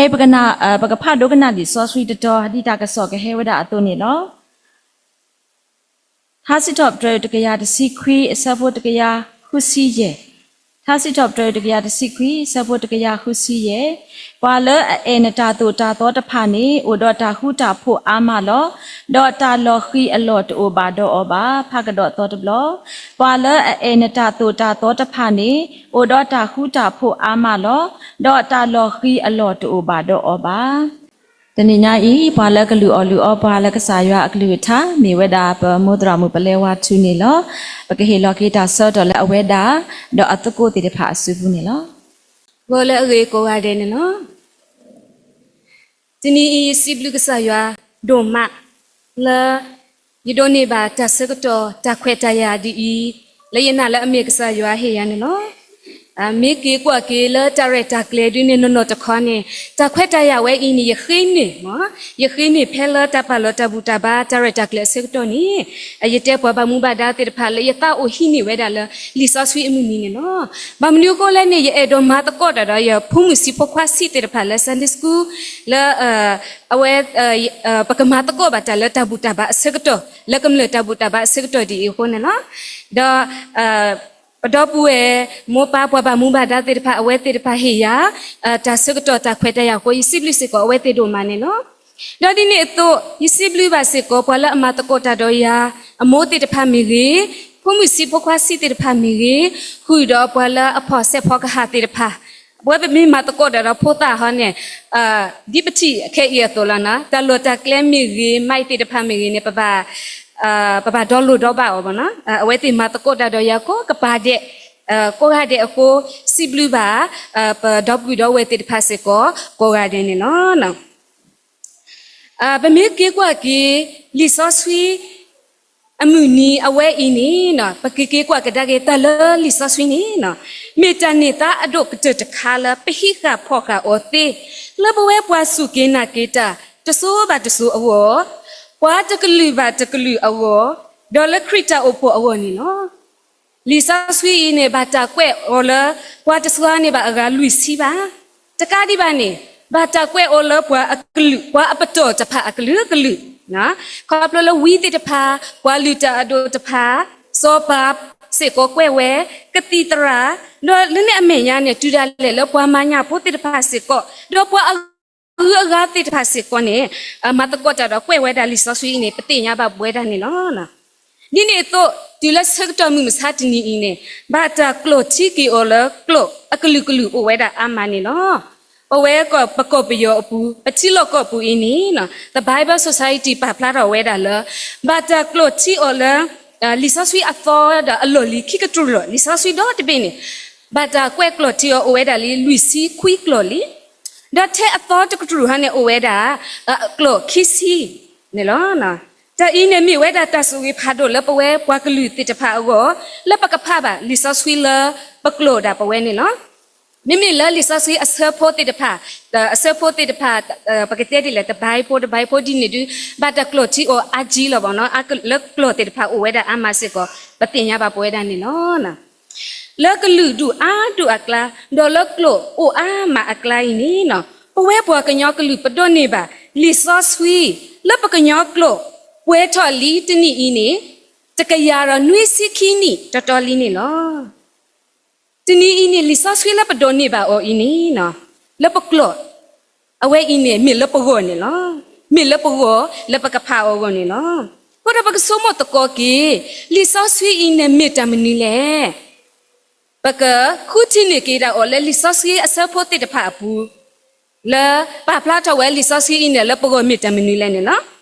ဖဲပကနၣ်, ပကဖးဒိကနၣ်လံာ်စီဆှံတတီၤ ဒ်တၢ်ကစီၣ်ကဟဲဝဲဒၣ်အသိးန့ၣ်လီၤ. ထါစံးထီၣ်ပတြၢၤတကယၤတဆံခွံ အဆၢဖိတကယၤဃုဆံယဲၢ်. ထါစံးထီၣ်ပတြၢၤတကယၤတဆံခွံ အဆၢဖိတကယၤဃုဆံယဲၢ်. ပှၤလၢအအဲၣ်နတၢ်သိၣ်တၢ်သီတဖၣ်န့ၣ် အိၣ်ဒီးတၢ်ဃူတၢ်ဖိးအါမးလီၤ. ဒီးတၢ်လီၤဃံၤအလီၢ်တအိၣ်ဘၣ်ဒီးအီၤဘၣ်. ဖးကဒီးသီတဘျီ. ပှၤလၢအအဲၣ်နတၢ်သိၣ်တၢ်သီတဖၣ်န့ၣ် အိၣ်ဒီးတၢ်ဃူတၢ်ဖိးအါမးလီၤ. ဒီးတၢ်လီၤဃံၤအလီၢ်တအိၣ်ဘၣ်ဒီးအီၤဘၣ်. တနံၤညါအံၤ ပှၤလၢကလုၢ်အီၣ်လုၢ်အီပှၤလၢကစၢ်ယွၤအကလုၢ်ကထါ မ့ၢ်ဝဲဒၣ်ပမိၢ်သရၣ်မုၣ်ပလဲဝါထူန့ၣ်လီၤ. ပကဟ့ၣ်လီၤက့ၤတၢ်ဆၢကတီၢ်လၢအဝဲဒၣ် ဒီးအသကိးသ့ၣ်တဖၣ်အစုပူၤန့ၣ်လီၤ. ဂီၤလၢအဂ့ၤကိးဂၤဒဲးန့ၣ်လီၤ. တနံၤအံၤယစံးဘျုးကစၢ်ယွၤဒိၣ်မး လၢ ယဒိးန့ၢ်ဘၣ်တၢ်ဆၢကတီၢ်တၢ်ခွဲးတၢ်ယာ်ဒ်အံၤ လၢယနာ်လၢအမ့ၢ်ကစၢ်ယွၤဟ့ၣ်ယၤန့ၣ်လီၤ. မ့ၢ်က့ၤကွၢ်က့ၤလၢတၢ်ရဲၣ်တၢ်ကျဲၤဒုးန့ၣ်နီၢ်နီၢ်တခီန့ၣ် တၢ်ခွဲးတၢ်ယာ်ဝဲအံၤန့ၣ် ယဃ့န့ၢ်, ယဃ့န့ၢ်ဖဲလၢတၢ်ပာ်လီၤတၢ်ဘူၣ်တၢ်ဘါတၢ်ရဲၣ်တၢ်ကျဲၤအဆၢကတီၢ်န့ၣ် ယတဲပှၤဘၣ်မူဘၣ်ဒါသ့ၣ်တဖၣ်လၢယသးအိၣ်ဟံးန့ၢ်ဝဲဒၣ်လၢ လံာ်စီဆှံအမုၢ်နံၤန့ၣ်လီၤ. ဘၣ်မနုၤအဃိလဲၣ်န့ၣ် ယအဲၣ်ဒိးမၤသကိးတၢ်ဒီးယဖိမုၣ်ဆံးဖိခွါဆံးသ့ၣ်တဖၣ်လၢ Sunday School လၢ အဝဲ ပကမၤသကိးဘၣ်တၢ်လၢတၢ်ဘူၣ်တၢ်ဘါအဆၢကတီၢ် လၢကမျၢၢ်တၢ်ဘူၣ်တၢ်ဘါအဆၢကတီၢ်ဒ်အံၤအဃိန့ၣ်လီၤ. ဒီး ပဒီပုၢ်ဝဲၢ်မိၢ်ပၢ်ပှၤဘၣ်မူဘၣ်ဒါသ့ၣ်တဖၣ် အဝဲသ့ၣ်တဖၣ်ဟ့ၣ်ယၤ တၢ်ဆၢကတီၢ်တၢ်ခွဲးတၢ်ယာ်အဃိ ယစံးဘျုးစ့ၢ်ကီးအဝဲသ့ၣ်ဒိၣ်မးန့ၣ်လီၤ. ဒီးဒ်န့ၣ်အသိး ယစံးဘျုးဘၣ်စ့ၢ်ကီး ပှၤလၢအမၤသကိးတၢ်ဒီးယၤ အမိၢ်သ့ၣ်တဖၣ်မ့ၢ်ဂ့ၤ, ဖိမုၣ်ဆံးဖိခွါဆံးသ့ၣ်တဖၣ်မ့ၢ်ဂ့ၤ, ဃုာ်ဒီးပှၤလၢအဖီၣ်စဲးဖီကဟၣ်သ့ၣ်တဖၣ် ပဝဲပမ့ၢ်မၤသကိးတၢ်ဒီးဖိသၣ်ဟီန့ၣ် ဒ်ပထံၣ်ခဲအံၤအသိးလီၤနီၤ, တၢ်လီၢ်တၢ်ကျဲမ့ၢ်ဂ့ၤ မးသ့ၣ်တဖၣ်မ့ၢ်ဂ့ၤန့ၣ် ပဘၣ် ပဘၣ်ဒီလိာ်ဒီဘၣ်အီၤဘၣ်နီၤ. အဝဲသ့ၣ်မၤသကိးတၢ်ဒီးယၤကိးကပၤဒဲး ကိးဂၤဒဲးအဃိ စံးဘျုးဘၣ် ပဒီပုၢ်ဒီဝဲၢ်သ့ၣ်တဖၣ်စ့ၢ်ကီး ကိးဂၤဒဲးန့ၣ်လီၤ. ပမ့ၢ်က့ၤကွၢ်က့ၤ လံာ်စီဆှံ အမုၢ်နံၤအဝဲအံၤန့ၣ် ပက့ၤက့ၤကွၢ်ကဒါက့ၤတၢ်လၢလံာ်စီဆှံန့ၣ် မ့ၢ်တၢ်န့ၢ်သါအဒိၣ်ကတၢၢ်တခါလၢပဟံးဃာ်ဖီၣ်ဃာ်အီၤသ့ လၢပဝဲပှၤစူၢ်က့ၤနာ်က့ၤတၢ် တစိၤဘၣ်တစိၤအဂီၢ်, ပှၤတကလုာ်ဘၣ်တကလုာ်အဂီၢ်, ဒီးလၢခရံာ်တၢ်အိၣ်ဖှိၣ်အဂီၢ်န့ၣ်လီၤ. လံာ်စီဆှံအံၤန့ၣ် ဘၣ်တၢ်ကွဲးအီၤလၢ ပှၤတစွါန့ၣ်ဘၣ်အဂၤလွံၢ်ဆံဘၣ်. တကးဒံးဘၣ်န့ၣ် ဘၣ်တၢ်ကွဲးအီၤလၢပှၤအကလုာ် ပှၤအပတီၢ်တဖၣ်အကလုာ်ကလုာ်, ခီဖျိလၢဝံသ့ၣ်တဖၣ်, ပှၤလုၢ်တၢ်အဒိၣ်တဖၣ်, စီၤပၤစ့ၢ်ကီးကွဲးဝဲ, ကသံၣ်သရၣ်, ဒီးလၢန့ၣ်အမဲာ်ညါန့ၣ် တုၤဒၣ်လဲာ်လၢပှၤမၤညၣ်ဖိသ့ၣ်တဖၣ်စ့ၢ်ကီး, ဒီးပှၤအဂုၤအဂၤသ့ၣ်တဖၣ်စ့ၢ်ကီးန့ၣ် မၤသကိးတၢ်ဒီးကွဲးဝဲဒၣ်လံာ်စီဆှံအံၤန့ၣ် ပသ့ၣ်ညါဘၣ်ပဝဲဒၣ်န့ၣ်လီၤ. ဒ်န့ၣ်အသိး တုၤလၢဆၢကတီၢ်မုၢ်မဆါတနံၤအံၤန့ၣ် ဘၣ်တၢ်ကျိာ်ထံက့ၤအီၤလၢကျိာ်အကလုာ်ကလုာ်အိၣ်ဝဲဒၣ်အါမးန့ၣ်လီၤ. ပဝဲကီၢ်ပကီၢ်ပယီၤအပူၤ ပထံလီၢ်ကီၢ်ပူၤအံၤန့ၣ် The Bible Society ပာ်ဖျါထီၣ်ဝဲဒၣ်လၢ ဘၣ်တၢ်ကျိာ်ထံအီၤလၢ လံာ်စီဆှံအသီဒီးအလီၢ်လံၤခံကတြူၢ်လီၤ. လံာ်စီဆှံဒီတဘ့ၣ်န့ၣ် ဘၣ်တၢ်ကွဲးကျိာ်ထံအီၤအိၣ်ဝဲဒၣ်လံ လွံၢ်ဆံခွံကျိာ်လံ. ဒီးထဲအသီတကတြူၢ်ဟီန့ၣ် အိၣ်ဝဲဒၣ် ကျိာ်ခံဆံန့ၣ်လီၤ. တၢ်အံၤန့ၣ်မ့ၢ်ဝဲဒၣ်တၢ်ဆိၣ်ဂ့ၤဖးဒိၣ်လၢပဝဲပှၤကလုာ်သ့ၣ်တဖၣ်အဂီၢ် လၢပကဖးဘၣ်လံာ်စီဆှံလၢပကျိာ်ဒၣ်ပဝဲန့ၣ်လီၤ. မ့မ့ၢ်လၢလံာ်စီဆှံအဆၢဖိသ့ၣ်တဖၣ်, အဆၢဖိသ့ၣ်တဖၣ် ပကတဲဒ်လဲၣ် တဘၣ်ဖိတဘၣ်ဖိဒ်န့ၣ်ဒုး ဘၣ်တၢ်ကျိာ်ထံအီၤအါကံလီၤဘၣ်နီၤ, လၢကျိာ်သ့ၣ်တဖၣ်အိၣ်ဝဲဒၣ်အါမးစ့ၢ်ကီး ပသ့ၣ်ညါဘၣ်ပဝဲဒၣ်န့ၣ်လီၤ. လၢကလုာ်ဒူၣ်အါဒူၣ်အကျါ, ဒီးလၢကျိာ်အိၣ်အါမးအကျါအံၤန့ၣ်, ပဝဲပှၤကညီကလုာ်ပဒိးန့ၢ်ဘၣ် လံာ်စီဆှံ လၢပကညီကျိာ်ပှဲၤထီၣ်လံတနံၣ်အံၤန့ၣ် တကယၤဒီးနွံဆံခံနံၣ်တီတီလံန့ၣ်လီၤ. တနံၤအံၤန့ၣ် လံာ်စီဆှံလၢပဒိးန့ၢ်ဘၣ်အီၤအံၤန့ၣ် လၢပကျိာ် အဝဲအံၤန့ၣ် မ့ၢ်လၢပဂီၢ်န့ၣ်လီၤ. မ့ၢ်လၢပဂီၢ် လၢပကဖးအီၤအဂီၢ်န့ၣ်လီၤ. အဃိဒီးပကဆိကမိၣ်သကိးက့ၤ လံာ်စီဆှံအံၤန့ၣ်မ့ၢ်တၢ်မနုၤလဲၣ်. ပကဃုထံၣ်န့ၢ်က့ၤဒၣ်အီၤလၢလံာ်စီဆှံအဆၢဖိသ့ၣ်တဖၣ်အပူၤ လၢပာ်ဖျါထီၣ်ဝဲလံာ်စီဆှံအံၤန့ၣ် လၢပဂီၢ်မ့ၢ်တၢ်မနုၤလဲၣ်န့ၣ်လီၤ.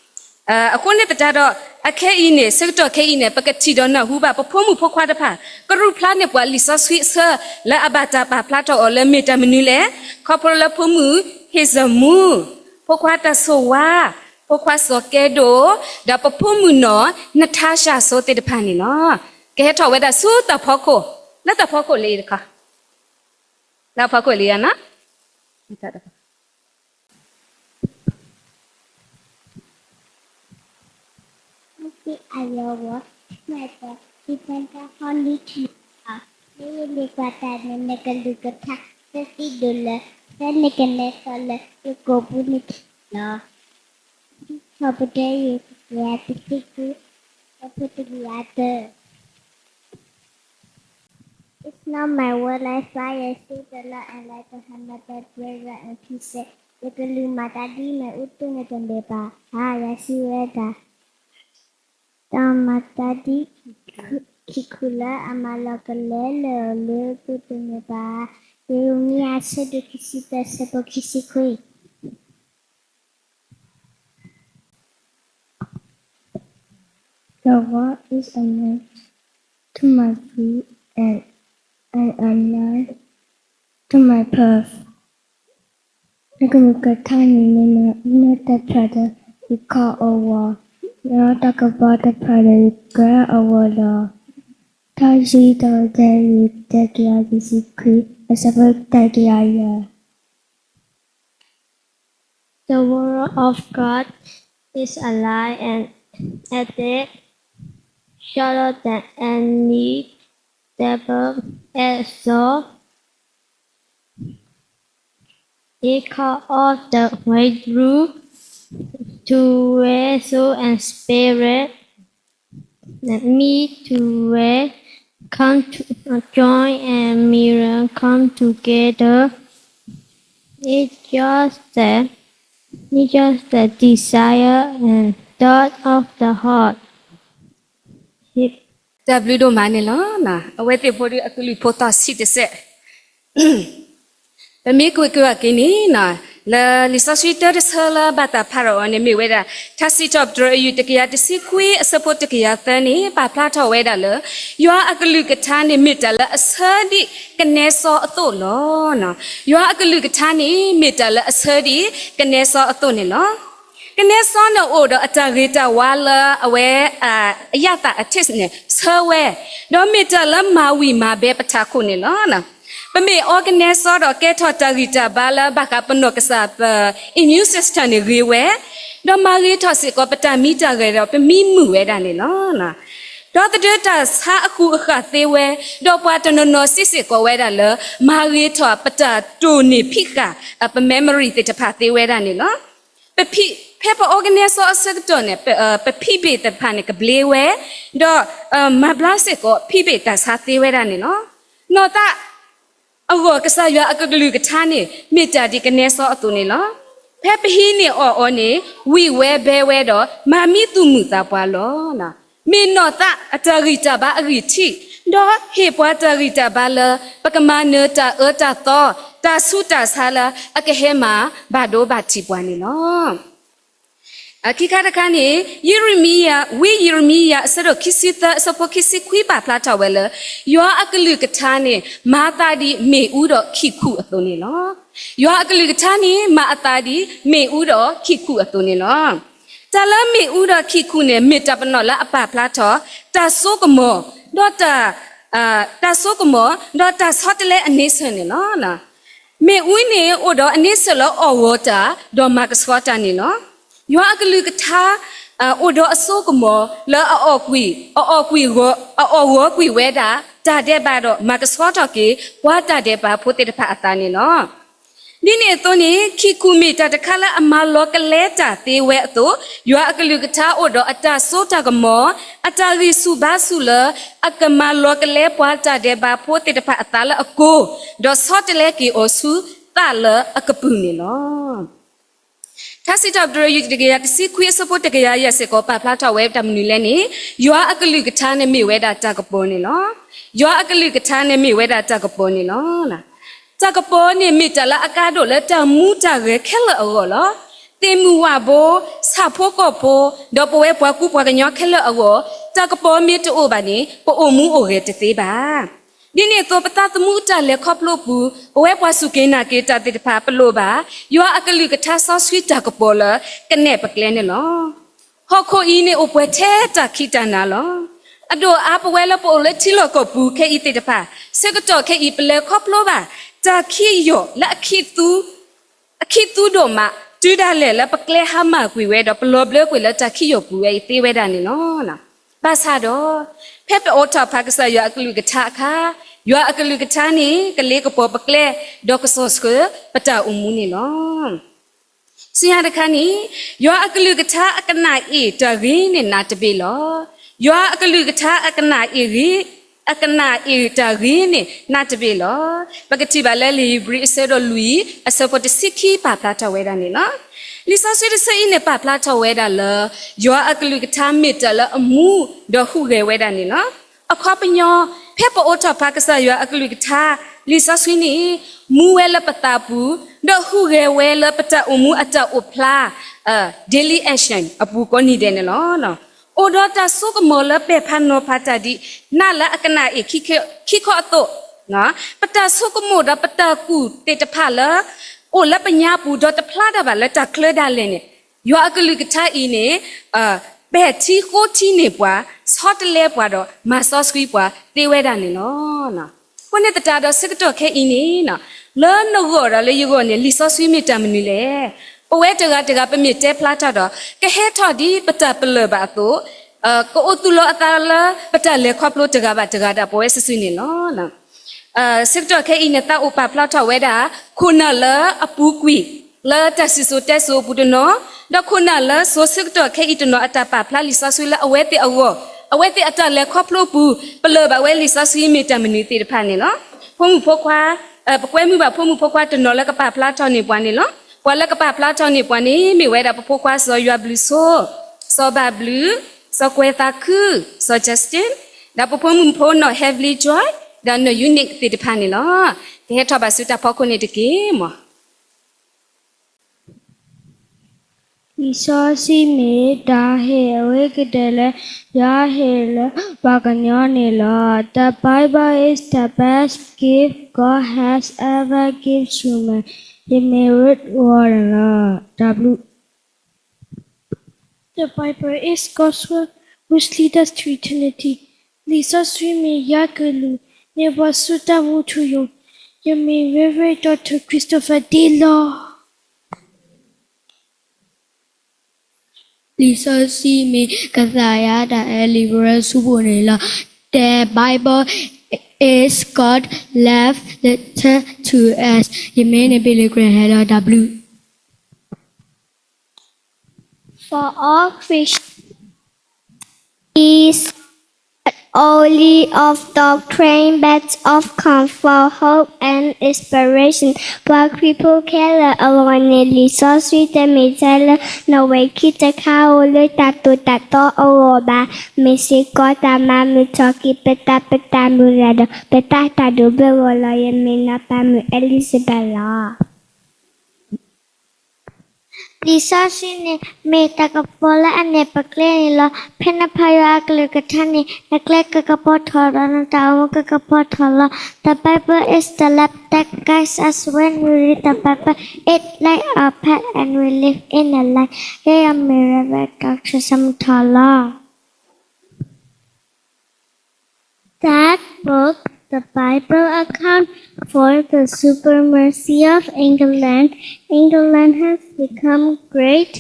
အဃိန့ၣ်သတးဒီး အခဲအံၤန့ၣ် ဆၢကတီၢ်ခဲအံၤန့ၣ် ပကထံၣ်ဒီးနၢ်ဟူဘၣ် ပဖိမုၣ်ဖိခွါတဖၣ် ကရူၢ်ဖျါန့ၢ်ပှၤလံာ်စီဆှံအဆၢ လၢအဘၣ်တၢ်ပာ်ဖျါထီၣ်အီၤလၢမ့ၢ်တၢ်မနုၤလဲၣ်. ခီဖျိလၢဖိမုၣ် ဟ့ၣ်စၢၣ်မူ, ဖိခွါတၢ်ဆိၣ်ဝါ, ဖိခွါစီၤကဲဒိၣ်, ဒီးပဖိမုၣ်နီၢ် နထါၡၢ်စိသ့ၣ်တဖၣ်န့ၣ်လီၤ. ကဟဲထီၣ်ဝဲဒၣ်ဆူတၢ်ဖီခိၣ်, လၢတၢ်ဖီခိၣ်လၢအံၤတခီ, လၢဖီခိၣ်လံဧါနီၤ. အယဝဲ, မ့ၢ်တၢ်သံကွၢ်တၢ်ဟီနံၣ်ထံၣ်အီၤ, မ့ၢ်ယလံၤကွၢ်တၢ်န့ၣ် နကလုၢ်ကထါ သသံဒိၣ်လၢ ဖဲနကနဲစီလၢယကိာ်ပူၤန့ၣ်လီၤ. ထီၣ်ပတြၢၤ တကယၤတဆံခွံ, အဆၢဖိတကယၤသၢ. Is not my word like fire, says the Lord, and like a hammer that breaks in pieces? ယကလုၢ်မၤသးဒ်မ့ၣ်အူတိၢ်န့ၣ်တန့ၢ်ဘၣ်ဧါ, ယွၤစံးဝဲဒၣ်. တၢ်မၤသးဒ်ခံခူၣ်လၢအမၤလီၤကလဲလၢာ်အီၤလၢတိၢ်တန့ၢ်ဘၣ်ဧါ. ယံးရမံယၤ အဆၢဒိၣ်ခံဆံသၢ အဆၢဖိခံဆံခွံ. The word is a lamp to my feet and a light to my path. နကလုၢ်ကထါန့ၣ် မ့ၢ်နတၢ်ဖျါဒီးယနီၢ်တၢ်ဖျါဒီးယခီၣ်အဂီၢ်, ယနီၢ်တၢ်ကပီၤတၢ်ဖျါဒီးယကျဲအဂီၢ်လီၤ. ထါစံးထီၣ်ပတြၢၤ တကယၤတဆံခွံ အဆၢဖိတကယၤယဲၢ်. The word of God is alive and active, sharper than any double-edged sword. It cuts all the way through to where soul and spirit meet, to where come to, joint and marrow come together. It judges the, it judges the desire and thought of the heart. တၢ်ဘျုးဒိၣ်မးန့ၣ်လီၤ. အဝဲသ့ၣ်ဖိဒုးအကလုၢ်ဖိသၣ်ဆံးတစဲး ပမ့ၢ်ကွၢ်က့ၤအီၤက့ၤန့ၣ်, လၢလံာ်စီဆှံတၢတဆၢလၢဘၣ်တၢ်ဖးထီၣ်အီၤန့ၣ် မ့ၢ်ဝဲဒၣ် ထါစံးထီၣ်ပတြၢၤအယုၢ် တကယၤတဆံခွံ အဆၢဖိတကယၤသၢန့ၣ် ပာ်ဖျါထီၣ်ဝဲဒၣ်လၢ ယွၤအကလုၢ်ကထါန့ၣ် မ့ၢ်တၢ်လၢအဆၢဒ်ကနဲစီအသိးလီၤ. ယွၤအကလုၢ်ကထါန့ၣ် မ့ၢ်တၢ်လၢအဆၢဒ်ကနဲစီအသိးန့ၣ်လီၤ. ကနဲစီန့ၣ်အိၣ်ဒီးအတၢ်ဂ့ၤတၢ်ဝါလၢအဝဲ အရသာအထစ်န့ၣ် ဆၢဝဲ, ဒီးမ့ၢ်တၢ်လၢမၤဝံၤမၤဘဲပထးခိၣ်န့ၣ်လီၤ. ပမ့ၢ်အီကနဲစီဒီးကဲထီၣ်တၢ်ဂံၢ်တၢ်ဘါလၢဘၣ်ဃးပနီၢ်ကစၢ် ပ immune system န့ၣ်ဂ့ၤဝဲ, ဒီးမၤဂ့ၤထီၣ်စ့ၢ်ကီးပတၢ်မံတၢ်ဂဲၤဒီးပမံမုာ်ဝဲဒၣ်န့ၣ်လီၤ. ဒီးသဒၢတၢ်ဆါအဃုာ်အဃၢ်သ့ဝဲ, ဒီးပှၤတနီၤနီၤစံးစ့ၢ်ကီးဝဲဒၣ်လၢ မၤဂ့ၤထီၣ်ပတၢ်တိၢ်န့ၢ်ဖံးဃာ် ပ memory သ့ၣ်တဖၣ်သ့ဝဲဒၣ်န့ၣ်လီၤ. ပဖံး, ဖဲပအီကနဲစီအဆၢကတီၢ်န့ၣ် ပ ပဖံးဘ့ၣ်သ့ၣ်တဖၣ်န့ၣ် ကဘျ့ဝဲ, ဒီး မၤဘျါစ့ၢ်ကီးဖံးဘ့ၣ်တၢ်ဆါသ့ဝဲဒၣ်န့ၣ်လီၤ. နီၢ်သးအဂီၢ် ကစၢ်ယွၤအကလုၢ်ကထါန့ၣ် မ့ၢ်တၢ်ဒ်ကနဲစီအသိးန့ၣ်လီၤ. ဖဲပဟံးန့ၢ်အီၤအီၤန့ၣ် ဝံၣ်ဝဲဘဲဝဲဒီး မၤမံသူၣ်မုာ်သးပှၤလီၤ. မ့ၢ်နီၢ်သးအတၢ်ဂံၢ်တၢ်ဘါအဂံၢ်ထံး, ဒီးဟ့ၣ်ပှၤတၢ်ဂံၢ်တၢ်ဘါလၢ ပကမၤနၢၤတၢ်အၢတၢ်သီ, တၢ်ဆူးတၢ်ဆါလၢအကဟဲမၤဘၣ်ဒိဘၣ်ထံးပှၤန့ၣ်လီၤ. ခံခါတခါန့ၣ် ယံးရမံယၤ, ဝံယံးရမံယၤ အဆၢဒိၣ်ခံဆံသၢ အဆၢဖိခံဆံခွံ ပာ်ဖျါထီၣ်ဝဲလၢ ယွၤအကလုၢ်ကထါန့ၣ် မၤအသးဒ်မ့ၣ်အူဒီးခံၣ်ခူၣ်အသိးန့ၣ်လီၤ. ယွၤအကလုၢ်ကထါန့ၣ် မၤအသးဒ်မ့ၣ်အူဒီးခံၣ်ခူၣ်အသိးန့ၣ်လီၤ. တၢ်လၢမ့ၣ်အူဒီးခံၣ်ခူၣ်န့ၣ် မ့ၢ်တၢ်ပနီၣ်လၢအပာ်ဖျါထီၣ် တၢ်စိကမီၤ, ဒီးတၢ်, တၢ်စိကမီၤ, ဒီးတၢ်ဆီတလဲအန့ဆၢၣ်န့ၣ်လီၤ. မ့ၣ်အူန့ၣ် အိၣ်ဒီးအန့ဆၢၣ်လၢအီၣ်ဂီၤတၢ် ဒီးမၤကဆှီတၢ်န့ၣ်လီၤ. ယွၤအကလုၢ်ကထါ အိၣ်ဒီးအစိကမီၤလၢအအီၣ်ကွံာ်, အအီၣ်ကွံာ်ဂီၤ, အအီၣ်ဂီၤကွံာ်ဝဲဒၣ် တၢ်ဒဲးဘးဒီးမၤကဆှီထီၣ်က့ၤ ပှၤတၢ်ဒဲးဘးဖိသ့ၣ်တဖၣ်အသးန့ၣ်လီၤ. ဒ်န့ၣ်အသိးန့ၣ် ခံၣ်ခူၣ်မ့ၢ်တၢ်တခါလၢအမၤလီၤကလဲတၢ်သ့ဝဲအသိး, ယွၤအကလုၢ်ကထါအိၣ်ဒီးအတၢ်စိတၢ်ကမီၤ, အတၢ်ဂံၢ်ဆူၣ်ဘါဆူၣ်လၢ အကမၤလီၤကလဲပှၤတၢ်ဒဲးဘးဖိသ့ၣ်တဖၣ်အသးလၢအကိၢ်, ဒီးဆီတလဲက့ၤအီၤဆူသးလၢအကပုာ်န့ၣ်လီၤ. ထါစံးထီၣ်ပတြၢၤ ယုၢ်တကယၤတဆံခွံ အဆၢဖိတကယၤယဲၢ်စ့ၢ်ကီး ပာ်ဖျါထီၣ်ဝဲတၢ်မနုၤလဲၣ်န့ၣ်, ယွၤအကလုၢ်ကထါန့ၣ်မ့ၢ်ဝဲဒၣ်တၢ်ကပီၤန့ၣ်လီၤ. ယွၤအကလုၢ်ကထါန့ၣ်မ့ၢ်ဝဲဒၣ်တၢ်ကပီၤန့ၣ်လီၤ. တၢ်ကပီၤန့ၣ်မ့ၢ်တၢ်လၢအကါဒိၣ်လၢတၢ်မူတၢ်ဂဲၤခဲလၢာ်အဂီၢ်လီၤ. သ့ၣ်မုၢ်ဝၣ်ဘိ, ဆၣ်ဖိကီၢ်ဖိ, ဒီးပဝဲပှၤကူပှၤကညီခဲလၢာ်အဂီၢ်, တၢ်ကပီၤမ့ၢ်တအိၣ်ဘၣ်န့ၣ် ပအိၣ်မူအိၣ်ဂဲၤတသ့ဘၣ်. ဒ်န့ၣ်အသိး ပသးသမူတၢ်လဲၤခီဖျိပူၤ, ပဝဲပှၤစူၢ်က့ၤနာ်က့ၤတၢ်သ့ၣ်တဖၣ် ပလိၣ်ဘၣ် ယွၤအကလုၢ်ကထါစီဆှံတၢ်ကပီၤလၢကနဲၣ်ပကျဲန့ၣ်လီၤ. ဟီၣ်ခိၣ်အံၤန့ၣ်အိၣ်ပှဲၤထဲတၢ်ခံးတၢ်နၤလီၤ. အဒိၣ်အါပဝဲလၢပအိၣ်လၢထံလီၢ်ကီၢ်ပူၤခဲအံၤသ့ၣ်တဖၣ်, ဆၢကတီၢ်ခဲအံၤ ပလဲၤခီဖျိဘၣ် တၢ်ခံးယီၣ်လၢအခံးသူ အခံးသူဒိၣ်မး, တုၤဒၣ်လဲာ်လၢပကျဲဟါမၢ်ကွံာ်ဝဲဒီး ပလီၤဘျၢကွံာ်လၢတၢ်ခံးယီၣ်ပူၤဝဲအံၤသ့ဝဲဒၣ်န့ၣ်လီၤ. ဘၣ်ဆၣ်ဒီး ဖဲပအိးထီၣ်ဖးကစၢ်ယွၤအကလုၢ်ကထါအခါ, ယွၤအကလုၢ်ကထါန့ၣ် ကလ့ကပီၤပကျဲ, ဒီးကစီၣ်ဆှၢပတၢ်အိၣ်မူန့ၣ်လီၤ. ဆူညါတခါန့ၣ်, ယွၤအကလုၢ်ကထါအကနၣ်အ့ၣ်တၢ်ဂ့ၤန့ၣ်နးတဘ့ၣ်လီၤ. ယွၤအကလုၢ်ကထါအကနၣ်အ့ၣ်ဂ့ၤ, အကနၣ်အ့ၣ်တၢ်ဂ့ၤန့ၣ်နးတဘ့ၣ်လီၤ. ပကထံၣ်ဘၣ်လၢလံာ်ဧ့ၤဘြံၤအဆၢဒိၣ်လွံၢ် အဆၢဖိတဆံခံပာ်ဖျါထီၣ်ဝဲဒၣ်န့ၣ်လီၤ. လံာ်စီဆှံတဆၢအံၤန့ၣ်ပာ်ဖျါထီၣ်ဝဲဒၣ်လၢ ယွၤအကလုၢ်ကထါမ့ၢ်တၢ်လၢအမူဒီးဟူးဂဲၤဝဲဒၣ်န့ၣ်လီၤ. အခီပညီ, ဖဲပအိးထီၣ်ဖးကစၢ်ယွၤအကလုၢ်ကထါ, လံာ်စီဆှံန့ၣ် မူဝဲလၢပသးပူၤ, ဒီးဟူးဂဲၤဝဲလၢပတၢ်အိၣ်မူအတၢ်အိၣ်ဖျါ, daily action အပူၤကိးနံၤဒဲးန့ၣ်လီၤ. အိၣ်ဒီးတၢ်ဆိကမိၣ်လၢပဲာ်ဖးနီၤဖးတၢ်ဒ်နးလၢအကနၣ်အ့ၣ်ခံခီအသိး, ပတၢ်ဆိကမိၣ်ဒီးပတၢ်ကူၣ်သ့ၣ်တဖၣ်လၢ အိၣ်လၢပညါပူၤဒီးတဖျါတၢ်ဘၣ်လၢတၢ်ချၢဒၣ်လဲာ်န့ၣ်, ယွၤအကလုၢ်ကထါအံၤန့ၣ် ပဲာ်ထံဃိထံန့ၢ်ပှၤ, ဆီတလဲပှၤဒီးမၤစီဆှံပှၤသ့ဝဲဒၣ်န့ၣ်လီၤ. အဃိန့ၣ်သတးဒီးဆၢကတီၢ်ခဲအံၤန့ၣ်, လၢနဂီၢ်ဒီးလၢယဂီၢ်န့ၣ် လံာ်စီဆှံမ့ၢ်တၢ်မနုၤလဲၣ်. ပဝဲတဂၤတဂၤပမ့ၢ်တဲဖျါထီၣ်ဒီး ကဟဲထီၣ်ဒ်ပတၢ်ပလၢၢ်ဘၣ်အသိး, ကအိၣ်သူၣ်လီၤအသးလၢပတၢ်လဲၤခီဖျိတဂၤဘၣ်တဂၤဒၣ်ပဝဲစုာ်စုာ်န့ၣ်လီၤ. ဆၢကတီၢ်ခဲအံၤန့ၣ် သးအိၣ်ပာ်ဖျါထီၣ်ဝဲဒၣ် ခိၣ်နၢ်လၢအပူၤကွံာ် လၢတၢ်စံၣ်စိၤတဲစိၤအပူၤတနီၤ, ဒီးခိၣ်နၢ်လၢစိၤဆၢကတီၢ်ခဲအံၤတနီၤ အတၢ်ပာ်ဖျါလံာ်စီဆှံလၢအဝဲသ့ၣ်အဂီၢ်, အဝဲသ့ၣ်အတၢ်လဲၤခီဖျိပူၤ ပလၢၢ်ဘၣ်ဝဲလံာ်စီဆှံမ့ၢ်တၢ်မနုၤသ့ၣ်တဖၣ်န့ၣ်လီၤ. ဖိမုၣ်ဖိခွါ, ပကွဲမုာ်ဘၣ်ဖိမုၣ်ဖိခွါတနီၤလၢကပာ်ဖျါထီၣ်န့ၢ်ပှၤန့ၣ်လီၤ. ပှၤလၢကပာ်ဖျါထီၣ်န့ၢ်ပှၤန့ၣ် မ့ၢ်ဝဲဒၣ်ပဖိခွါစီၤယွၤဘျုးဆိ, စီၤဘၣ်ဘျုး, စီၤကွဲးသးခု, စီၤ Justin, ဒီးပဖိမုၣ်ဖိနီၢ် Heavenly Joy, ဒီးနီၢ် Unique သ့ၣ်တဖၣ်န့ၣ်လီၤ. ကဟဲထီၣ်ဘၣ်ဆူတၢ်ဖီခိၣ်န့ၣ်တက့ၢ်မၢ်. လံာ်စီဆှံမ့ၢ်တၢ်ဟ့ၣ်အဝဲကတၢၢ်လၢ ယွၤဟ့ၣ်လၢပှၤကညီန့ၣ်လီၤ. The Bible is the best gift God has ever given human. ယမ့ၢ်ဝဲဝီၤန့ၣ်လီၤ. တၢ်ဘျုး The Bible is God's word which lead us to eternity. လံာ်စီဆှံမ့ၢ်ယွၤကလုၢ် န့ၢ်ပှၤဆူတၢ်မူထူယိာ်. ယမ့ၢ် Reverend Doctor Christopher Taylor. လံာ်စီဆှံမ့ၢ်ကစၢ်ယွၤတၢ်အဲၣ်လံာ်ပရၢဆူပူၤန့ၣ်လီၤ. The Bible is God love letter to us. ယမ့ၢ်န့ၣ် Billy Graham လီၤ. တၢ်ဘျုး For all Christians is not only of doctrine but of comfort, hope, and inspiration. ပှၤခရံာ်ဖိခဲလၢာ်အဂီၢ်န့ၣ် လံာ်စီဆှံတမ့ၢ်ထဲလၢ နီၣ်ဝဲခံတခါအိၣ်လၢတၢ်သိၣ်တၢ်သီအဂီၢ်ဘၣ်. မ့ၢ်စ့ၢ်ကီးတၢ်မၤမုာ်ထီၣ်က့ၤပသး ပတၢ်မုၢ်လၢ်ဒီး ပသးတၢ်ဒိၣ်ဘၢဂီၢ်လီၤ. ယမ့ၢ်နီၢ်ပၤမုၣ် Elizabeth လီၤ. လံာ်စီဆှံန့ၣ် မ့ၢ်တၢ်ကပီၤလၢအနဲၣ်ပကျဲန့ၣ်လီၤ. ဖဲနဖးယွၤအကလုၢ်ကထါန့ၣ် နကျဲကကပီၤထီၣ်ဒီးနတၢ်အိၣ်မူကကပီၤထီၣ်လီၤ. The Bible is the lamp that guides us. When we read the Bible, it lights our path and we live in the light. ယဲယမ့ၢ် Reverend Doctor Samuel လီၤ. That book, the Bible, accounts for the supremacy of England. England has become great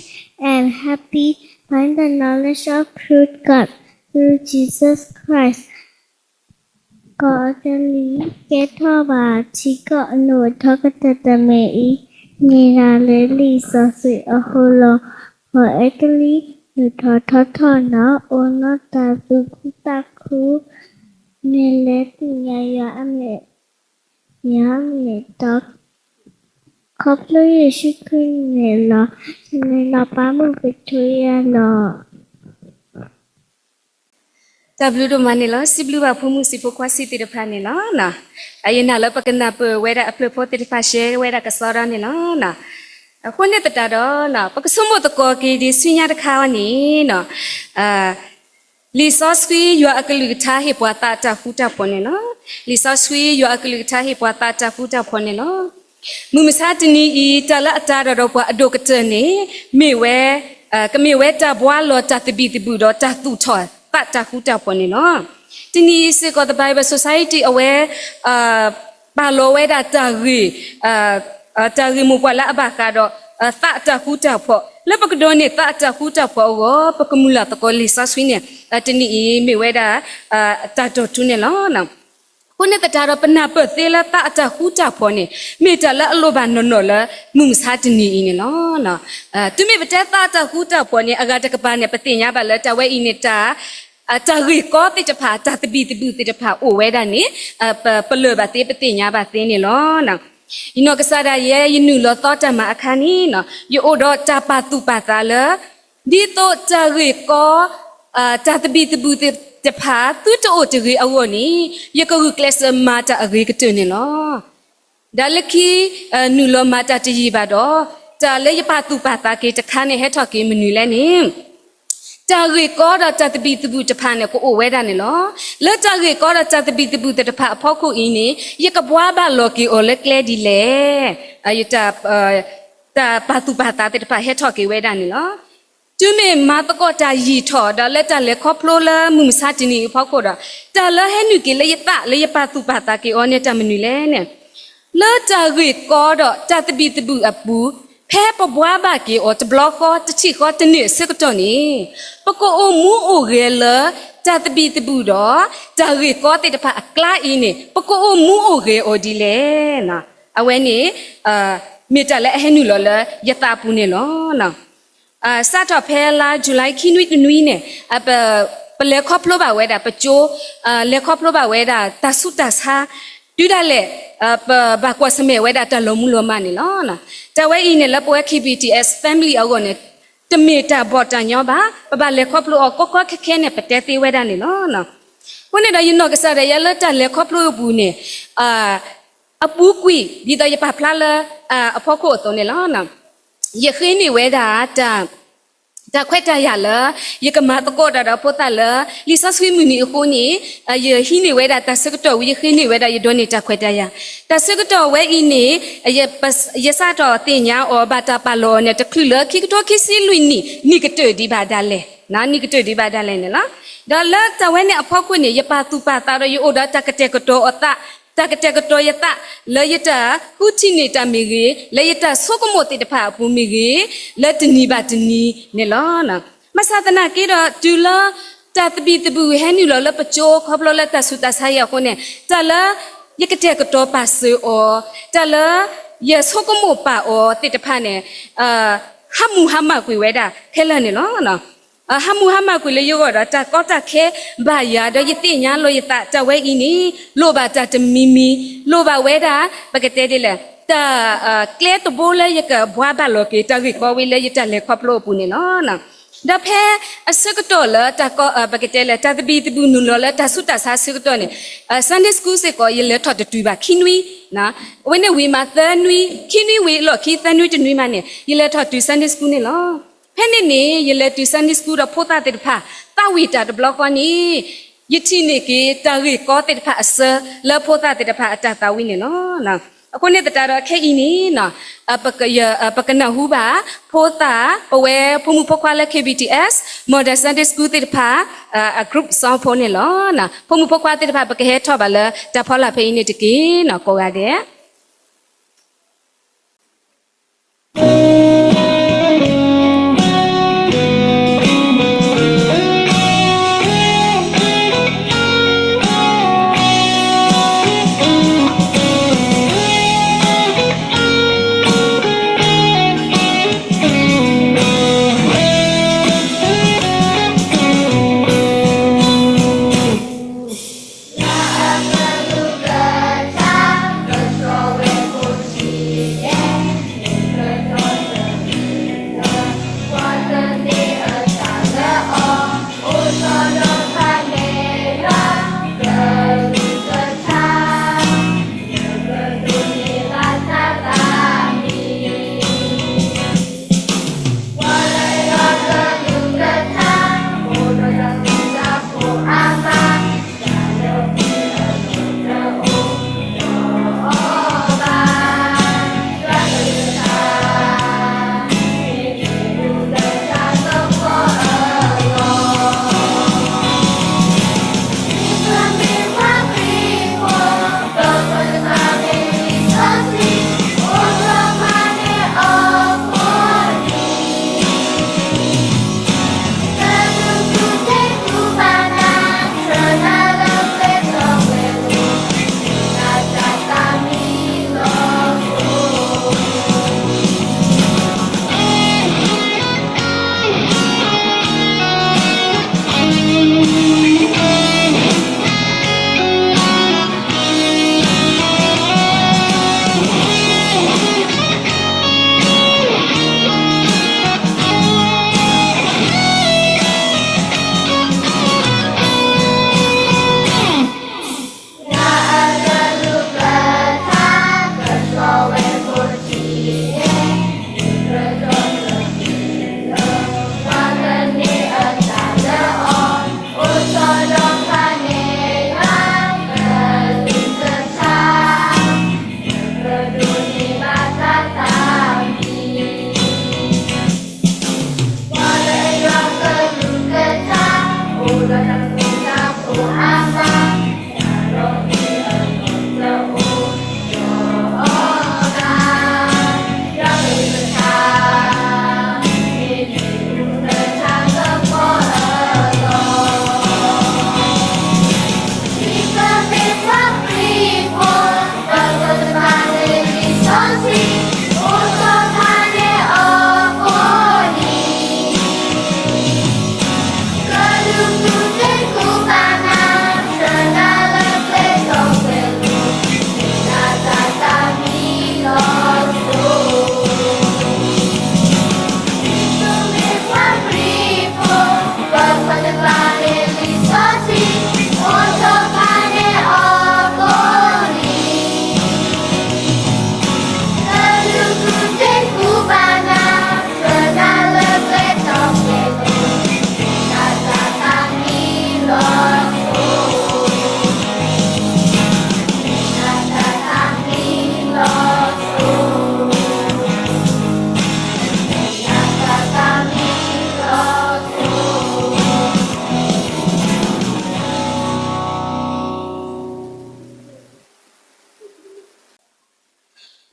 and happy by the knowledge of truth God through Jesus Christ. ကီၢ်အီတလံ ကဲထီၣ်ဘၣ်ထံကီၢ်အနုာ်အထီကတၢၢ်တမံၤအံၤ မ့ၢ်ဒၣ်လၢလံာ်စီဆှံအဃိလီၤ. ကီၢ်အီတလံ နုာ်ထီၣ်ထီထီၣ်နီၤ အိၣ်နီတၢ်သူၣ်ခုသးခု မ့ၢ်လၢသူၣ်ညါယွၤအမဲာ်ညါမ့ၢ်တီ ခီဖျိယ့ၣ်ၡူးခရံာ်န့ၣ်လီၤ. မ့ၢ်နီၢ်ပၤမုၣ် Victoria လီၤ. တၢ်ဘျုးဒိၣ်မးန့ၣ်လီၤ. စံးဘျုးဘၣ်ဖိမုၣ်စံးဖိခွါစံးသ့ၣ်တဖၣ်န့ၣ်လီၤ. ယနာ်လၢပကနၢ်ပၢၢ်ဝဲဒၣ်အဖျၢၣ်ဖိသ့ၣ်တဖၣ် ရှဲဝဲဒၣ်ကစီဒီန့ၣ်လီၤ. အဃိန့ၣ်သတးဒီး ပကဆိကမိၣ်သကိးက့ၤဒ်ဆူညါတခါအံၤန့ၣ် လံာ်စီဆှံယွၤအကလုၢ်ကထါဟ့ၣ်ပှၤသးတၢ်ဃူတၢ်ဖိးန့ၣ်လီၤ. လံာ်စီဆှံယွၤအကလုၢ်ကထါဟ့ၣ်ပှၤသးတၢ်ဃူတၢ်ဖိးန့ၣ်လီၤ. မုၢ်မဆါတနံၤအံၤ တၢ်လၢအတၢ်ဒီးဒီးပှၤအဒိၣ်ကတၢၢ်န့ၣ် မ့ၢ်ဝဲ ကမ့ၢ်ဝဲတၢ်ဘှါလီၤတၢ်သဘံၣ်သဘုၣ်ဒီးတၢ်သူၣ်ထီၣ်သးတၢ်ဃူတၢ်ဖိးန့ၣ်လီၤ. တနံၤအံၤစ့ၢ်ကီး The Bible Society အဝဲ ပာ်လီၤဝဲဒၣ်တၢ်ဂ့ၢ် တၢ်ဂ့ၢ်မိၢ်ပှၢ်လၢအဘၣ်ဃးဒီး သးတၢ်ဃူတၢ်ဖိး လၢပကဒိးန့ၢ်သးတၢ်ဃူတၢ်ဖိးအဂီၢ် ပကမုၢ်လၢ်သကိးလံာ်စီဆှံန့ၣ် တနံၤအံၤမ့ၢ်ဝဲဒၣ် တၢ်တိာ်ထူန့ၣ်လီၤ. အဃိန့ၣ်သတးဒီး ပနၢ်ပၢၢ်သ့လၢသးအတၢ်ဃူတၢ်ဖိးန့ၣ် မ့ၢ်တၢ်လၢအလိၣ်ဘၣ်နီၢ်နီၢ်လၢမုၢ်မဆါတနံၤအံၤန့ၣ်လီၤ. တုၤမ့ၢ်ပတဲသးအတၢ်ဃူတၢ်ဖိးန့ၣ် အဂၤတကပၤန့ၣ် ပသ့ၣ်ညါဘၣ်လၢတၢ်ဝဲအံၤန့ၣ် တၢ် တၢ်ဂ့ၢ်ကီသ့ၣ်တဖၣ် တၢ်သဘံၣ်သဘုၣ်သ့ၣ်တဖၣ်အိၣ်ဝဲဒၣ်န့ၣ် ပလၢၢ်ဘၣ်သ့ ပသ့ၣ်ညါဘၣ်သ့န့ၣ်လီၤ. ယနီၢ်ကစၢ်ဒၣ်ယဲ ယနုာ်လီၤသီတၢ်မၤအခါန့ၣ် ယအိၣ်ဒီးတၢ်ပာ်သူၣ်ပာ်သးလၢ ဒ်သိးတၢ်ဂ့ၢ်ကီ တၢ်သဘံၣ်သဘုၣ်သ့ၣ်တဖၣ် သုတအိၣ်တဂ့ၤအဂီၢ်န့ၣ် ယကဂုာ်ကျဲးစၢးမၤတၢ်အဂ့ၤကတၢၢ်န့ၣ်လီၤ. ဒီးလၢခံ နုာ်လီၤမၤတၢ်တယံာ်ဘၣ်ဒီး တၢ်လၢယပာ်သူၣ်ပာ်သးက့ၤတခါန့ၣ် ဟဲထီၣ်က့ၤမနုၤလဲၣ်န့ၣ် တၢ်ဂ့ၢ်ကီဒီးတၢ်သဘံၣ်သဘုၣ်တဖၣ်န့ၣ် ကအိၣ်ဝဲဒၣ်န့ၣ်လီၤ. လၢတၢ်ဂ့ၢ်ကီဒီးတၢ်သဘံၣ်သဘုၣ်သ့ၣ်တဖၣ်အဖီခိၣ်အံၤန့ၣ် ယကဘှါဘၣ်လီၤက့ၤအီၤလၢကျဲဒ်လဲၣ်. ယ တၢ်ပာ်သူၣ်ပာ်သးသ့ၣ်တဖၣ်ဟဲထီၣ်က့ၤဝဲဒၣ်န့ၣ်လီၤ. တုၤမ့ၢ်မၤသကိးတၢ်ယံာ်ထီၣ်ဒီး လၢတၢ်လဲၤခီဖျိလၢမုၢ်မဆါတနံၤအံၤအဖီခိၣ်ဒီး တၢ်လၢဟဲနုာ်က့ၤလၢယသးလၢယပာ်သူၣ်ပာ်သးက့ၤအီၤန့ၣ် တၢ်မနုၤလဲၣ်န့ၣ် လၢတၢ်ဂ့ၢ်ကီဒီးတၢ်သဘံၣ်သဘုၣ်အပူၤ ဖဲပဘှါဘၣ်က့ၤအီၤတဘျီဃီ တထံၣ်ဃီတန့ၢ်အဆၢကတီၢ်န့ၣ် ပကအိၣ်မူအိၣ်ဂဲၤလၢ တၢ်သဘံၣ်သဘုၣ်ဒီး တၢ်ဂ့ၢ်ကီသ့ၣ်တဖၣ်အကျါအံၤန့ၣ် ပကအိၣ်မူအိၣ်ဂဲၤအီၤဒ်လဲၣ်. အဝဲန့ၣ် မ့ၢ်တၢ်လၢအဟဲနုာ်လီၤလၢယသးအပူၤန့ၣ်လီၤ. စးထီၣ်ဖဲလါ July ခံနွံတနွံန့ၣ် ပလဲၤခီဖျိဘၣ်ဝဲဒၣ်ပကၠိ လဲၤခီဖျိဘၣ်ဝဲဒၣ်တၢ်ဆူးတၢ်ဆါ တုၤဒၣ်လဲာ် ပဘၣ်ကွၢ်ဆၢၣ်မဲာ်ဝဲဒၣ်တၢ်လီၤမူလီၤမၢ်န့ၣ်လီၤ. တၢ်ဝဲအံၤန့ၣ် လၢပဝဲ K B T S family အဂီၢ်န့ၣ် တမ့ၢ်တၢ်ဘီၣ်တၢ်ညီဘၣ်, ပဘၣ်လဲၤခီဖျိအီၤကီကီခဲခဲန့ၣ် ပတဲသ့ဝဲဒၣ်န့ၣ်လီၤ. အဃိန့ၣ်ဒီး ယနီၢ်ကစၢ်ဒၣ်ယဲလၢတၢ်လဲၤခီဖျိအပူၤန့ၣ် အပူၤကွံာ် ဒ်သိးယပာ်ဖျါလၢ အဖီခိၣ်အသိးန့ၣ်လီၤ. ယဃ့န့ၢ်ဝဲဒၣ် တၢ်ခွဲးတၢ်ယာ်လၢ ယကမၤသကိးတၢ်ဒီးဖိသၣ်လၢ လံာ်စီဆှံမုၢ်နံၤအဃိန့ၣ် ယဟံးန့ၢ်ဝဲဒၣ်တၢ်ဆၢကတီၢ်ဝံၤ ယဃ့န့ၢ်ဝဲဒၣ်ယဒိးန့ၢ်တၢ်ခွဲးတၢ်ယာ်. တၢ်ဆၢကတီၢ်ဝဲအံၤန့ၣ် ယစးထီၣ်သ့ၣ်ညါအီၤ ဘၣ်တၢ်ပာ်လီၤအီၤန့ၣ် တချုးလၢခံကထိခံဆံလွံၢ်နံၣ် နံၣ်ကတၢၢ်ဒံးဘၣ်ဒၣ်လဲာ်, နံၣ်ကတၢၢ်ဒံးဘၣ်ဒၣ်လဲာ်န့ၣ်လီၤ. ဒီးလၢတၢ်ဝဲန့ၣ်အဖီခိၣ်န့ၣ် ယပာ်သူၣ်ပာ်သးဒီးယအိၣ်ဒီးတၢ်ကတဲာ်ကတီၤအသး တၢ်ကတဲာ်ကတီၤယသး လၢယတၢ်ဃုထံၣ်န့ၢ်တၢ်မ့ၢ်ဂ့ၤ, လၢယတၢ်ဆိကမိၣ်သ့ၣ်တဖၣ်အပူၤမ့ၢ်ဂ့ၤ, လၢတနံၤဘၣ်တနံၤန့ၣ်လီၤ. ဘၣ်ဆၣ်သနာ်က့ဒီး တုၤလၢတၢ်သဘံၣ်သဘုၣ်ဟဲနုာ်လီၤလၢပကၠိခီဖျိလၢတၢ်ဆူးတၢ်ဆါအံၤအဃိန့ၣ် တၢ်လၢယကတဲာ်ကတီၤပာ်စၢၤအီၤ, တၢ်လၢယဆိကမိၣ်ပာ်အီၤသ့ၣ်တဖၣ်န့ၣ် ဟးမူဟါမၢ်ကွံာ်ဝဲဒၣ်ခဲလၢာ်န့ၣ်လီၤ. ဟးမူဟါမၢ်ကွံာ်လၢယဂီၢ်ဒီး တၢ်ကီတၢ်ခဲဘၣ်ယၤဒီး ယသ့ၣ်ညါလီၤယသး တၢ်ဝဲအံၤန့ၣ် လိၣ်ဘၣ်တၢ်တမံၤမံၤ, လိၣ်ဘၣ်ဝဲဒၣ် ပကတဲဒ်လဲၣ်, တၢ်ကျဲတဘိလၢယကဘှါဘၣ်လီၤက့ၤ တၢ်ဂ့ၢ်ကီဝံၤလၢယတၢ်လဲၤခီဖျိအပူၤန့ၣ်လီၤ. ဒီးဖဲအဆၢကတီၢ်လၢ ပကတဲလၢ တၢ်သဘံၣ်သဘုၣ်နုာ်လီၤလၢတၢ်ဆူးတၢ်ဆါအဆၢကတီၢ်န့ၣ် Sunday School စ့ၢ်ကီး ယလဲၤထီၣ်တတုၤဘၣ်ခံနွံ, အဝဲန့ၣ်ဝံၤမးသၢနွံ, ခံနွံဝံၤအလီၢ်ခံသၢနွံတနွံမးန့ၣ် ယလဲၤထီၣ်တုၤ Sunday School န့ၣ်လီၤ. ဖဲန့ၣ်န့ၣ် ယလဲၤတုၤ Sunday School ဒီးဖိသၣ်သ့ၣ်တဖၣ် သးဝံၣ်တၢ်တဘျီဃီန့ၣ် ယထံၣ်န့ၢ်က့ၤတၢ်ဂ့ၢ်ကီသ့ၣ်တဖၣ်အစၢ လၢဖိသၣ်သ့ၣ်တဖၣ်အတၢ်သးဝံၣ်န့ၣ်လီၤ. အဃိန့ၣ်သတးဒီးခဲအံၤန့ၣ် ပကနၢ်ဟူဘၣ် ဖိသၣ် ပဝဲဖိမုၣ်ဖိခွါလၢ K B T S Model Sunday School သ့ၣ်တဖၣ် အ group song ဖိန့ၣ်လီၤ. ဖိမုၣ်ဖိခွါသ့ၣ်တဖၣ် ပကဟဲထီၣ်ဘၣ်လၢတၢ်ဖီလာ်ဖဲအံၤန့ၣ်တက့ၢ် ကိးဂၤဒဲး.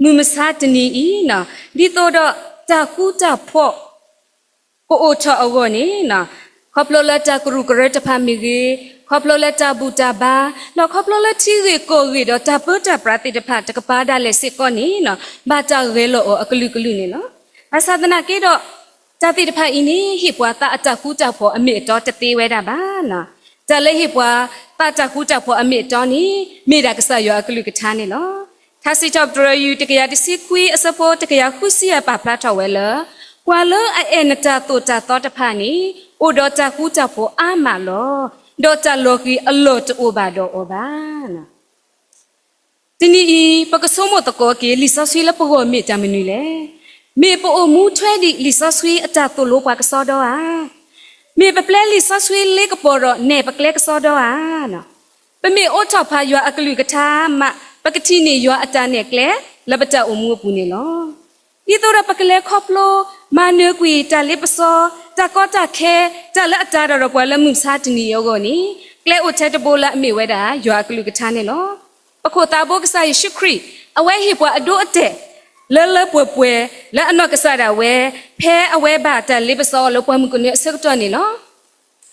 မုၢ်မဆါတနံၤအံၤ, ဒ်သိးဒီးတၢ်ဃူတၢ်ဖိး ကအိၣ်ထီၣ်အဂီၢ်န့ၣ်, ခီဖျိလၢတၢ်ကရူၢ်ကရၢတဖၣ်မ့ၢ်ဂ့ၤ, ခီဖျိလၢတၢ်ဘူၣ်တၢ်ဘါ, ဒီးခီဖျိလၢထံဂ့ၢ်ကီၢ်ဂ့ၢ်ဒီးတၢ်ပၢတၢ်ပြးသ့ၣ်တဖၣ်တကပၤဒၣ်လဲာ်စ့ၢ်ကီးန့ၣ်, ဘၣ်တၢ်ဂဲၤလီၤအီၤအကလုာ်ကလုာ်န့ၣ်လီၤ. ဘၣ်ဆၣ်သနာ်က့ဒီး, တၢ်သ့ၣ်တဖၣ်အံၤန့ၣ် ဟ့ၣ်ပှၤသးအတၢ်ဃူတၢ်ဖိးအမ့ၢ်အတီတသ့ဝဲဒၣ်ဘၣ်. တၢ်လၢဟ့ၣ်ပှၤသးတၢ်ဃူတၢ်ဖိးအမ့ၢ်အတီန့ၣ် မ့ၢ်ဒၣ်ကစၢ်ယွၤအကလုၢ်ကထါန့ၣ်လီၤ. ထါစံးထီၣ်ပတြၢၤ ယူၢ်တကယၤတဆံခွံအဆၢဖိတကယၤဃုဆံအံၤပာ်ဖျါထီၣ်ဝဲလၢ, ပှၤလၢအအဲၣ်နတၢ်သိၣ်တၢ်သီတဖၣ်န့ၣ်, အိၣ်ဒီးတၢ်ဃူတၢ်ဖိးအါမးလီၤ. ဒီးတၢ်လီၤဃံၤအလီၢ်တအိၣ်ဘၣ်ဒီးအီၤဘၣ်. တနံၤအံၤ ပကဆိကမိၣ်သကိးက့ၤ လံာ်စီဆှံလၢပဂီၢ်မ့ၢ်တၢ်မနုၤလဲၣ်. မ့ၢ်ပအိၣ်မူထွဲဒံးလံာ်စီဆှံအတၢ်သိၣ်လိပှၤကစီဒီဧါ. မ့ၢ်ပပျဲလံာ်စီဆှံလ့ကပီၤဒီးနဲၣ်ပကျဲကစီဒီဧါ. ပမ့ၢ်အိးထီၣ်ဖးယွၤအကလုၢ်ကထါမး ပကထံၣ်န့ၢ်ယွၤအတၢ်နဲၣ်ကျဲ လၢပတၢ်အိၣ်မူအပူၤန့ၣ်လီၤ. ဒ်သိးဒီးပကလဲၤခီဖျိ မၤနၢၤကွံာ်တၢ်လ့ပစီ, တၢ်ကီတၢ်ခဲ, တၢ်လၢအတၢ်ဒီးဒီးပှၤလၢမုၢ်မဆါတနံၤအံၤအဂီၢ်န့ၣ်, ကျဲအိၣ်ထဲတဘိလၢအမ့ၢ်ဝဲဒၣ် ယွၤအကလုၢ်ကထါန့ၣ်လီၤ. ပခိၣ်သးဘိကစၢ်ယ့ၣ်ၡူးခရံာ် အဝဲဟ့ၣ်ပှၤအဒိအတဲာ် လၢလၢပှဲၤပှဲၤ လၢအနီၢ်ကစၢ်ဒၣ်ဝဲ, ဖဲအဝဲဘၣ်တၢ်လ့ပစီအီၤလၢပှၢ်မုၢ်ကနၢအဆၢကတီၢ်န့ၣ်လီၤ.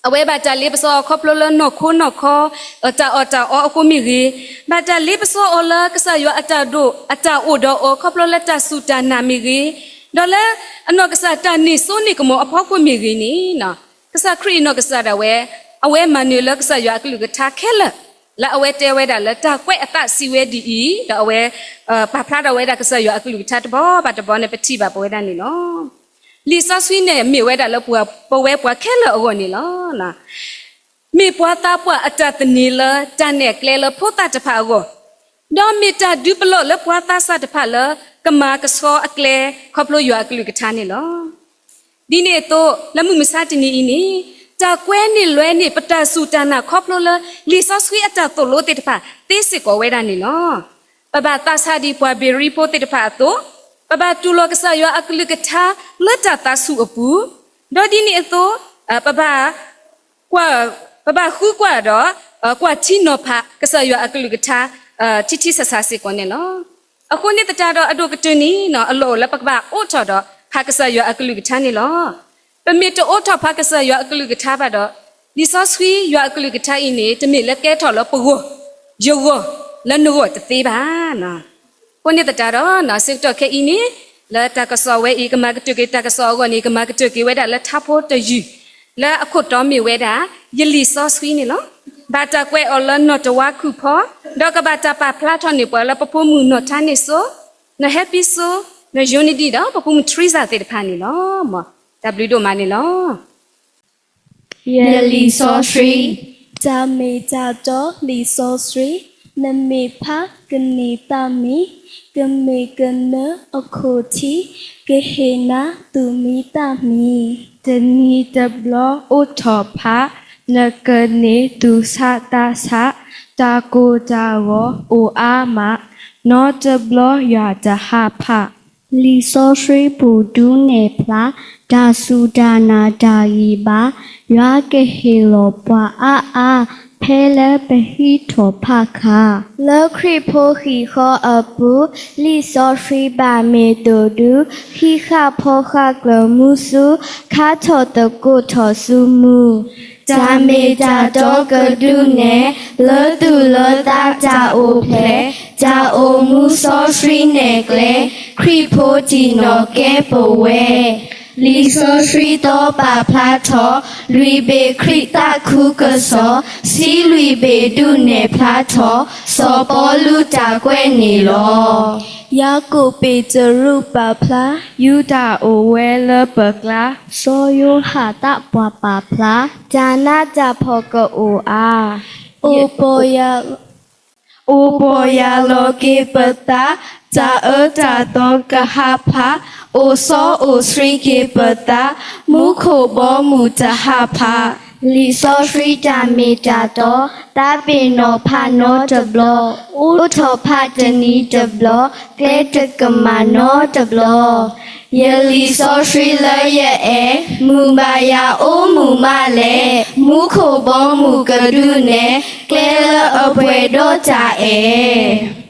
အဝဲဘၣ်တၢ်လ့ပစီအီၤခီဖျိလၢနီၢ်ခိနီၢ်ခီ, တၢ်အီၣ်တၢ်အီအဃိမ့ၢ်ဂ့ၤ, ဘၣ်တၢ်လ့ပစီအီၤလၢကစၢ်ယွၤအတၢ်ဒိၣ် အတၢ်အိၣ်ဒီးအီၤခီဖျိလၢတၢ်စူၢ်တၢ်နာ်မ့ၢ်ဂ့ၤ, ဒီးလၢအနီၢ်ကစၢ်တၢ်န့ၢ်စိန့ၢ်ကမီၤအဖီခိၣ်မ့ၢ်ဂ့ၤန့ၣ်, ကစၢ်ခရံာ်အနီၢ်ကစၢ်ဒၣ်ဝဲ, အဝဲမၤနၢၤလၢကစၢ်ယွၤအကလုၢ်ကထါခဲလၢာ်, လၢအဝဲတဲဝဲဒၣ်လၢတၢ်ကွဲးအသးစံးဝဲဒ်အံၤ, ဒီးအဝဲ ပာ်ဖျါထီၣ်ဝဲဒၣ်ကစၢ်ယွၤအကလုၢ်ကထါတဘီဘၣ်တဘီန့ၣ် ပထံၣ်ဘၣ်ပဝဲဒၣ်န့ၣ်လီၤ. လံာ်စီဆှံန့ၣ်မ့ၢ်ဝဲဒၣ်လၢပဝဲပှၤခဲလၢာ်အဂီၢ်န့ၣ်လီၤ. မ့ၢ်ပှၤသးပှၢ်အတၢ်သန့ၤလၢတၢ်နဲၣ်ကျဲလၢဖိသၣ်တဖၣ်အဂီၢ်, ဒီးမ့ၢ်တၢ်ဒုးပလီၢ်လၢပှၤသးစၢ်တဖၣ်လၢကမၤကဆှီအကျဲ ခီဖျိယွၤအကလုၢ်ကထါန့ၣ်လီၤ. ဒ်န့ၣ်အသိး လၢမုၢ်မဆါတနံၤအံၤန့ၣ်, တၢ်ကွဲန့ၢ်လွဲန့ၢ်ပတၢ်စူၢ်တၢ်နာ်ခီဖျိလၢ လံာ်စီဆှံအတၢ်သိၣ်လိသ့ၣ်တဖၣ်သ့စ့ၢ်ကီးဝဲဒၣ်န့ၣ်လီၤ. ပဘၣ်သးဆးဒ်ပှၤဘ့ၤရံဖိသ့ၣ်တဖၣ်အသိး, ပဘၣ်တူၢ်လိာ်ကစၢ်ယွၤအကလုၢ်ကထါလၢတၢ်သးဆူၣ်အပူၤ, ဒီးဒ်န့ၣ်အသိး ပဘၣ် ပဘၣ်ဃုကွၢ်ဒီး ကွၢ်ထံနီၤဖးကစၢ်ယွၤအကလုၢ်ကထါ ထံထံဆးဆးစ့ၢ်ကီးန့ၣ်လီၤ. အဃိန့ၣ်သတးဒီးအဒိၣ်ကတၢၢ်န့ၣ် အလီၢ်အိၣ်လၢပကဘၣ်အိးထီၣ်ဒီးဖးကစၢ်ယွၤအကလုၢ်ကထါန့ၣ်လီၤ. ပမ့ၢ်တအိးထီၣ်ဖးကစၢ်ယွၤအကလုၢ်ကထါဘၣ်ဒီး, လံာ်စီဆှံယွၤအကလုၢ်ကထါအံၤန့ၣ် တမ့ၢ်လၢကဲထီၣ်လၢပဂီၢ်, ယဂီၢ်, လၢနဂီၢ်တသ့ဘၣ်. အဃိန့ၣ်သတးဒီး ဆၢကတီၢ်ခဲအံၤန့ၣ် လၢတၢ်ကစီၣ်ဝဲအံၤ ကမၤကတၢၢ်က့ၤတၢ်ကစီၣ်အဂီၢ်န့ၣ် ကမၤကတၢၢ်က့ၤဝဲဒၣ်လၢထါဖိတယုၢ်, လၢအခိၣ်တီမ့ၢ်ဝဲဒၣ် ယလံာ်စီဆှံန့ၣ်လီၤ. ဘၣ်တၢ်ကွဲးအီၤလၢနီၢ်တဝါခုၣ်ဖီ, ဒီးကဘၣ်တၢ်ပာ်ဖျါထီၣ်န့ၢ်ပှၤလၢပဖိမုၣ်နီၢ်ထါန့ၢ်စိ, နီၢ်ဟဲပံစိ, နီၢ်ယိၤနဒံၣ်ဒီး ပဖိမုၣ်ထရံစၢ်သ့ၣ်တဖၣ်န့ၣ်လီၤ. မ်တၢ်ဘျုးဒိၣ်မးန့ၣ်လီၤ. ယလံာ်စီဆှံ, တၢ်မ့ၢ်တၢ်တီလံာ်စီဆှံ, နမ့ၢ်ဖးကန့ၢ်သၣ်မံၤ, ကမ့ၢ်ကနၢအခိၣ်ထံး, ကဟ့ၣ်နၤသူၣ်မံသးမံၤ, တနံၤတဘျီအိးထီၣ်ဖး, နကန့ၢ်သူၣ်ဆးသးဆး, တၢ်ကိၢ်တၢ်ဂီၤအိၣ်အါမး, နီတဘျီယွၤတဟးဖး လံာ်စီဆှံပူၤဒုးနဲၣ်ဖျါ တၢ်စူၢ်တၢ်နာ်တၢ်ဂံၢ်ဘါ, ယွၤကဟ့ၣ်လီၤပှၤအါအါ ဖဲလၢပဟံးထီၣ်ဖးခါ, လၢခရံာ်ဖိဟံၣ်ဃီအပူၤ, လံာ်စီဆှံဘၣ်မ့ၢ်သိၣ်ဒုး, ဟံးဃာ်ဖီဃာ်ကျၢၤမူဆူ, ခါထီၣ်သကိးထီၣ်ဆူမူ တၢ်မ့ၢ်တၢ်တီကဒုးနဲၣ်, လၢသူၣ်လၢသးတၢ်အိၣ်ဖျဲၣ်, တၢ်အိၣ်မူစီဆှံနဲၣ်ကျဲ, ခရံာ်ဖိတံၢ်နီၣ်ကဲပဝဲ, လံာ်စီဆှံသီပာ်ဖျါထီၣ်, လွံၢ်ဘ့ၣ်ခရံာ်သးခုကစီၣ်, ဆံလွံၢ်ဘ့ၣ်ဒုးနဲၣ်ဖျါထီၣ်, စီၤပီလူးတၢ်ကွဲးန့ၣ်လီၤ. ယၤကိာ်ပ့းတရူးပာ်ဖျါ, ယူဒၤအိၣ်ဝဲလၢပကျါ, စီၤယိၤဟၣ်သးပှၢ်ပာ်ဖျါ, တၢ်နးတၢ်ဖှီၣ်ကအိၣ်အါ, အိၣ်ပီၢ်ယၢ် အိၣ်ပီၢ်ယၢ်လီၤက့ၤပသး, တၢ်အၢတၢ်သီကဟးဖး, အိၣ်စီအိၣ်ဆှံက့ၤပသး, မူခိၣ်ဘီမုၢ်တဟးဖး, လံာ်စီဆှံတၢ်မ့ၢ်တၢ်တီ, သးပ့ၤနီၣ်ဖးနီတဘျီ, အိးထီၣ်ဖးတနံၤတဘျီ, ကျဲတကမၣ်နီတဘျီ ယလံာ်စီဆှံလၢယအဲၣ်, မုၢ်ဘၣ်ယၤအိၣ်မုၢ်မးလဲၣ်, မူခိၣ်ဘီမုၢ်ကဒုးနဲၣ်, ကျဲလၢအပှဲၤဒီးတၢ်အဲၣ်